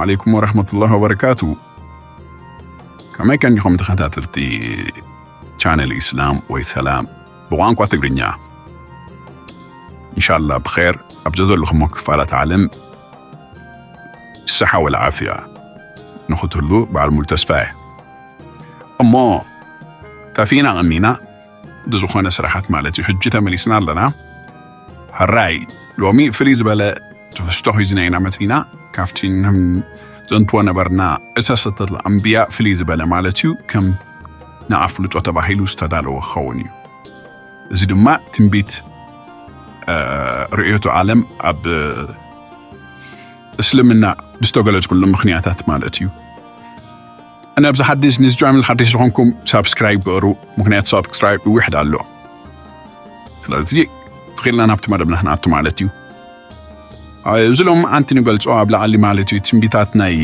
ዓለይኩም ወረሕመቱላሂ ወበረካቱ። ከመይ ከኒኹም ተኸታተልቲ ቻነል ኢስላም ወይ ሰላም ብቋንቋ ትግርኛ? እንሻላ ብኸር ኣብ ዘዘለኹሞ ክፋላት ዓለም ብስሓ ወላ ዓፍያ ንኽትህሉ በዓል ሙሉ ተስፋ እየ። እሞ ጠፊእና ቐኒና ብዝኾነ ስራሓት ማለት እዩ። ሕጂ ተመሊስና ኣለና። ሕራይ ሎሚ ፍልይ ዝበለ ትሕዝቶ ሒዝና ኢና መፂና። ካብቲ ዘንትዎ ነበርና እሰሰተል ኣንብያ ፍልይ ዝበለ ማለት እዩ። ከም ንኣፍልጦ ተባሂሉ ዝተዳለወ ክኸውን እዩ። እዚ ድማ ትንቢት ርእዮቱ ዓለም ኣብ እስልምና ብዝተገለጽኩሉ ምኽንያታት ማለት እዩ። እነ ኣብዚ ሓዲስ ንዚ ቻነል ሓዲስ ዝኾንኩም ሳብስክራይብ ግበሩ። ምኽንያት ሳብስክራይብ ይውሕድ ኣሎ። ስለዚ ፍኺልና ናብቲ መደብና ክንኣቱ ማለት እዩ። እዚ ሎም ኣንቲ ንገልጾ ኣብ ላዕሊ ማለት እዩ ትንቢታት ናይ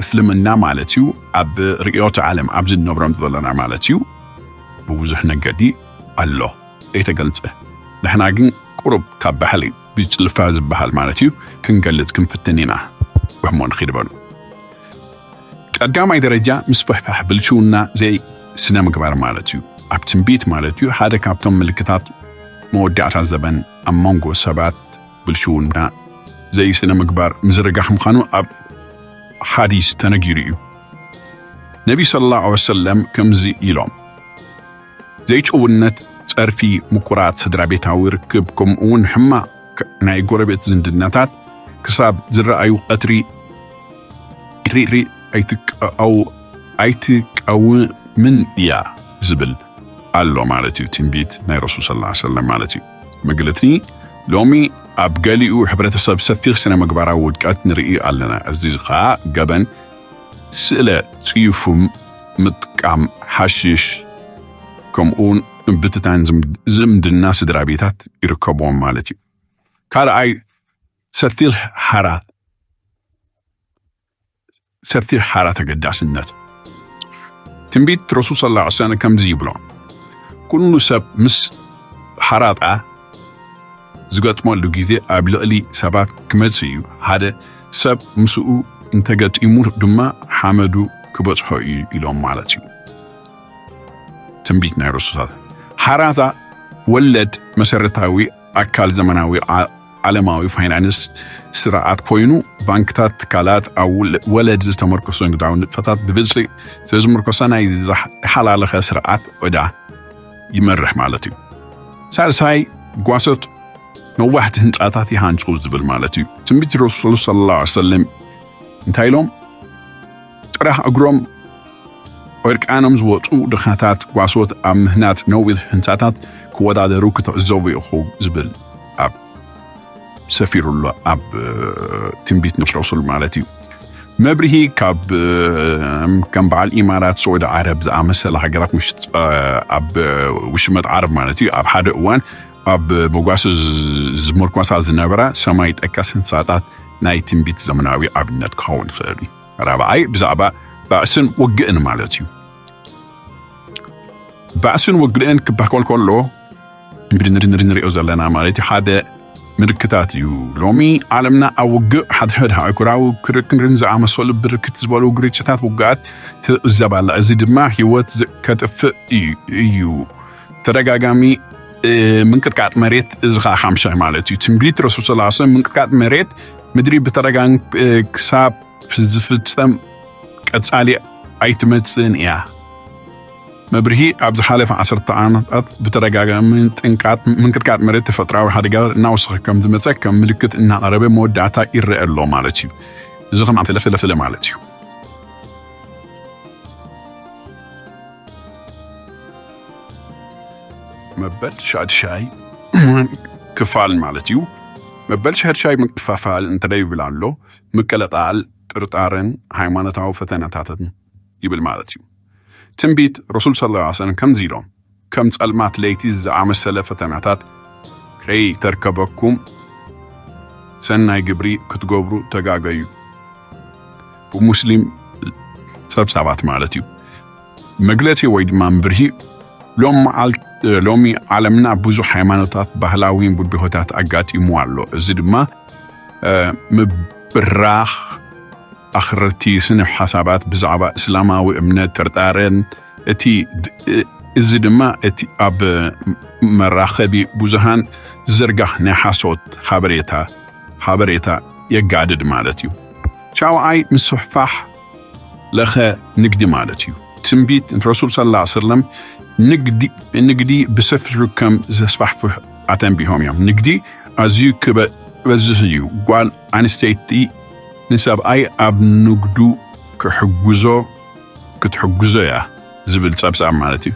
እስልምና ማለት እዩ። ኣብ ርእዮት ዓለም ኣብዚ ንነብሮም ዘለና ማለት እዩ ብብዙሕ ነገዲ ኣሎ ዘይተገልጸ። ንሕና ግን ቁሩብ ካብ ባሕሊ ብጭልፋ ዝበሃል ማለት እዩ ክንገልጽ ክንፍትን ኢና። ወሕሞ ንኺድ በሉ። ቀዳማይ ደረጃ ምስፍሕፋሕ ብልሽውና ዘይ ስነ ምግባር ማለት እዩ። ኣብ ትንቢት ማለት እዩ ሓደ ካብቶም ምልክታት መወዳእታ ዘበን ኣብ መንጎ ሰባት ብልሽውና ዘይ ስነ ምግባር ምዝርጋሕ ምዃኑ ኣብ ሓዲስ ተነጊሩ እዩ። ነቢ ሰለላሁ ዐለይሂ ወሰለም ከምዚ ኢሎም፣ ዘይጭውነት፣ ጸርፊ፣ ምቁራጽ ስድራ ቤታዊ ርክብ ከምኡ እውን ሕማቕ ናይ ጎረቤት ዝምድናታት ክሳብ ዝረኣዩ ቀትሪ ሪሪ ኣይትቀው ኣይትቀውምን እያ ዝብል ኣሎ ማለት እዩ። ትንቢት ናይ ረሱል ሰለላሁ ዐለይሂ ወሰለም ማለት እዩ። መግለጺ ሎሚ ኣብ ገሊኡ ሕብረተሰብ ሰፊሕ ስነ ምግባራዊ ውድቀት ንርኢ ኣለና። እዚ ኸኣ ገበን ስእለ ጽዩፉ ምጥቃም ሓሽሽ ከምኡውን ምብትታን ዝም- ዝምድና ስድራ ቤታት ይርከብዎም ማለት እዩ። ካልኣይ ሰፊሕ ሓራ ሰፊሕ ሓራ ተገዳስነት ትንቢት ረሱል ሰለላሁ ዐለይሂ ወሰለም ከምዚ ይብሎ፣ ኩሉ ሰብ ምስ ሓራጣ ዝገጥመሉ ግዜ ኣብ ልዕሊ ሰባት ክመጽእ እዩ። ሓደ ሰብ ምስኡ እንተገጢሙ ድማ ሓመዱ ክበጽሖ እዩ ኢሎም ማለት እዩ። ትንቢት ናይ ረሱል ሓራታ ወለድ መሰረታዊ ኣካል ዘመናዊ ዓ- ዓለማዊ ፋይናንስ ስርዓት ኮይኑ ባንክታት ትካላት ኣብ ውል- ወለድ ዝተመርኮሰ ንግዳዊ ንጥፈታት ብብዝሒ ስለዝምርኮሰ ናይ ዝሓላለኸ ስርዓት ዕዳ ይመርሕ ማለት እዩ። ሳልሳይ ጓሶት ነዋሕቲ ህንፃታት ይሃንፁ ዝብል ማለት እዩ። ትንቢት ረሱል ሰለላሁ ዐለይሂ ወሰለም እንታይ ኢሎም? ጥራሕ እግሮም ዕርቃኖም ዝወፁ ድኻታት ጓሶት ኣብ ምህናት ነዊሕ ህንፃታት ክወዳደሩ ክትዕዘቡ ኢኹ ዝብል ኣብ ሰፊሩሎ ኣብ ትንቢት ንረሱል ማለት እዩ። መብርሂ ካብ ከም በዓል ኢማራት፣ ስዑዲ ዓረብ ዝኣመሰለ ሃገራት ውሽጥ ኣብ ውሽመጥ ዓረብ ማለት እዩ ኣብ ሓደ እዋን ኣብ መጓሰ ዝመርኳሳ ዝነበራ ሰማይ ጠቀስ ህንፃታት ናይ ትንቢት ዘመናዊ ኣብነት ክኸውን ይኽእል እዩ። ራብዓይ ብዛዕባ ባእስን ውግእን ማለት እዩ። ባእስን ውግእን ክባሃል ከሎ ንሪኦ ዘለና ማለት እዩ ሓደ ምልክታት እዩ። ሎሚ ዓለምና ኣብ ውግእ ሓድሕድ ሃገራዊ ክርክርን ዝኣመሰሉ ብርክት ዝበሉ ግርጭታት ውግኣት ትዕዘብ ኣላ። እዚ ድማ ህይወት ከጥፍእ እዩ። ተደጋጋሚ ምንቅጥቃጥ መሬት እዚ ከዓ ሓምሻይ ማለት እዩ። ትንቢት ረሱል ስ ሰለም ምንቅጥቃጥ መሬት ምድሪ ብተደጋጋሚ ክሳብ ዝፍጸም ቀጻሊ ኣይትመጽእን እያ። መብርሂ ኣብ ዝሓለፈ ዓሰርተ ዓመታት ብተደጋጋሚ ምንቅጥቃጥ መሬት ተፈጥራዊ ሓደጋ እናወሰኸ ከም ዝመጸ ከም ምልክት እናቐረበ መወዳእታ ይረአ ኣሎ ማለት እዩ። እዚ ከም ለፍለፍለ ማለት እዩ። መበል ሻድሻይ ክፋል ማለት እዩ። መበል ሻድሻይ ምክፋፋል እንተደ ይብል ኣሎ ምቅልጣል ጥርጣርን ሃይማኖታዊ ፈተናታትን ይብል ማለት እዩ። ትንቢት ረሱል ስ ሰለም ከምዚ ኢሎም ከም ጸልማት ለይቲ ዝኣመሰለ ፈተናታት ከይተርከበኩም ሰናይ ግብሪ ክትገብሩ ተጋገዩ። ብሙስሊም ሰብ ሰባት ማለት እዩ። መግለጺ ወይ ድማ ምብርሂ ሎም መዓል- ሎሚ ዓለምና ብዙሕ ሃይማኖታት ባህላዊ ብድሆታት ኣጋጢሙ ኣሎ። እዚ ድማ እ፣ ምብ- ብራኽ ኣኽረርቲ ስነ ሓሳባት ብዛዕባ እስላማዊ እምነት ጥርጣረን እቲ እዚ ድማ እቲ ኣብ መራኸቢ ብዙሃን ዝዝርጋሕ ናይ ሓሶት ሓበሬታ ሓበሬታ የጋድድ ማለት እዩ። ሻውዓይ ምስፍሕፋሕ ለኸ ንግዲ ማለት እዩ። ትንቢት ረሱል ሰለላሁ ዐለይሂ ወሰለም ንግዲ ንግዲ ብሰፊሑ ከም ዘስፋሕፍሕ ኣተንቢሆም እዮም። ንግዲ ኣዝዩ ክበዝሕ እዩ። ጓል ኣንስተይቲ ንሰብኣይ ኣብ ንግዱ ክሕግዞ ክትሕግዞ እያ ዝብል ጸብጻብ ማለት እዩ።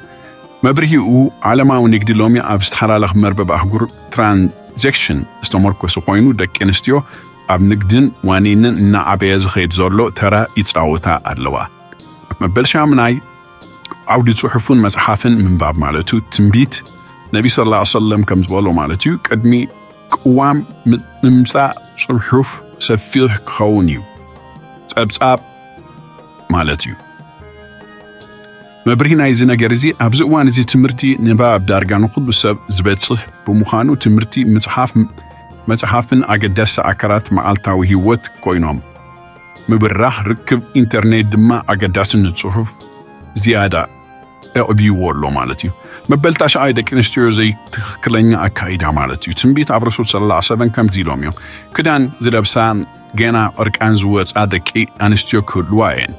መብርሂኡ ዓለማዊ ንግዲ ሎሚ ኣብ ዝተሓላለኽ መርበብ ኣህጉር ትራንዛክሽን ዝተመርኮሰ ኮይኑ ደቂ ኣንስትዮ ኣብ ንግድን ዋኒንን እናዓበየ ዝኸይድ ዘሎ ተራ ይጻወታ ኣለዋ። መበል ሻምናይ ዓውዲ ጽሑፍን መጽሓፍን ምንባብ ማለቱ ትንቢት ነቢ ስለ ላ ሰለም ከም ዝበሎ ማለት እዩ። ቅድሚ ቅዋም ምምጻእ ጽሑፍ ሰፊሕ ክኸውን እዩ። ጸብጻብ ማለት እዩ። መብርሂ ናይዚ ነገር እዚ ኣብዚ እዋን እዚ ትምህርቲ ንባብ ዳርጋ ንኹሉ ሰብ ዝበጽሕ ብምዃኑ ትምህርቲ መጽሓፍ መጽሓፍን ኣገዳሲ ኣካላት መዓልታዊ ህይወት ኮይኖም ምብራህ ርክብ ኢንተርኔት ድማ ኣገዳስነት ጽሑፍ ዝያዳ ኣዕብይዎ ኣሎ ማለት እዩ። መበል ታሽዓይ ደቂ ኣንስትዮ ዘይትኽክለኛ ኣካይዳ ማለት እዩ። ትንቢት ኣብ ረሱል ስለ ላ ሰለም ከምዚ ኢሎም እዮም። ክዳን ዝለብሳ ገና ዕርቃን ዝወፃ ደቂ ኣንስትዮ ክህልዋ እየን።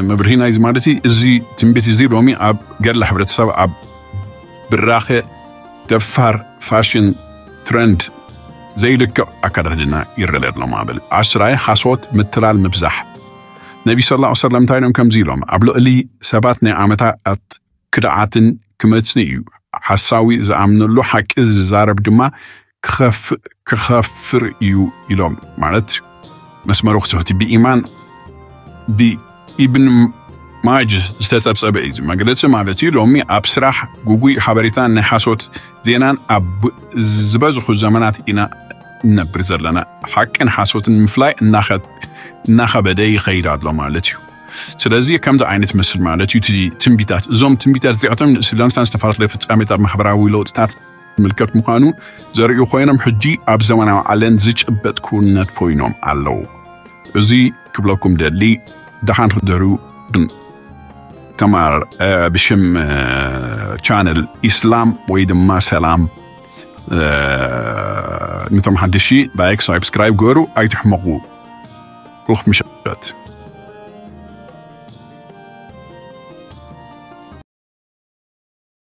መብርሂ ናይዚ ማለት እዩ፣ እዚ ትንቢት እዚ ሎሚ ኣብ ገለ ሕብረተሰብ ኣብ ብራኸ ደፋር ፋሽን ትረንድ ዘይልክዕ ኣከዳድና ይረለ ኣሎ ማበል። ዓስራይ ሓሶት ምትላል ምብዛሕ። ነቢ ስለ ላ ሰለም እንታይ ኢሎም ከምዚ ኢሎም ኣብ ልዕሊ ሰባት ናይ ዓመታት ክድዓትን ክመጽእ እዩ። ሓሳዊ ዝኣምነሉ ሓቂ ዝዛረብ ድማ ክኸፍር እዩ ኢሎም ማለት መስመሩ ክስሕቲ ብኢማን ብኢብን ማጅ ዝተጸብጸበ እዩ መግለጺ ማለት እዩ። ሎሚ ኣብ ስራሕ ጉጉይ ሓበሬታን ናይ ሓሶት ዜናን ኣብ ዝበዝሑ ዘመናት ኢና እነብር ዘለና። ሓቅን ሓሶትን ምፍላይ እናኸበደ ይኸይድ ኣሎ ማለት እዩ። ስለዚ ከምዚ ዓይነት መስል ማለት እዩ ትንቢታት። እዞም ትንቢታት እዚኣቶም ንእስላምስታን ዝተፈላለዩ ፍጻሜታት ማሕበራዊ ለውጥታት ምልከት ምዃኑ ዘርእዩ ኮይኖም ሕጂ ኣብ ዘመናዊ ዓለም ዝጭበጥ ክውነት ኮይኖም ኣለዉ። እዚ ክብለኩም ደሊ ደሓን ክደሩ ተማር ብሽም ቻነል ኢስላም ወይ ድማ ሰላም። ነቶም ሓደሽቲ ላይክ ሳብስክራይብ ገሩ ኣይትሕመቑ። ሩኽ ምሸት።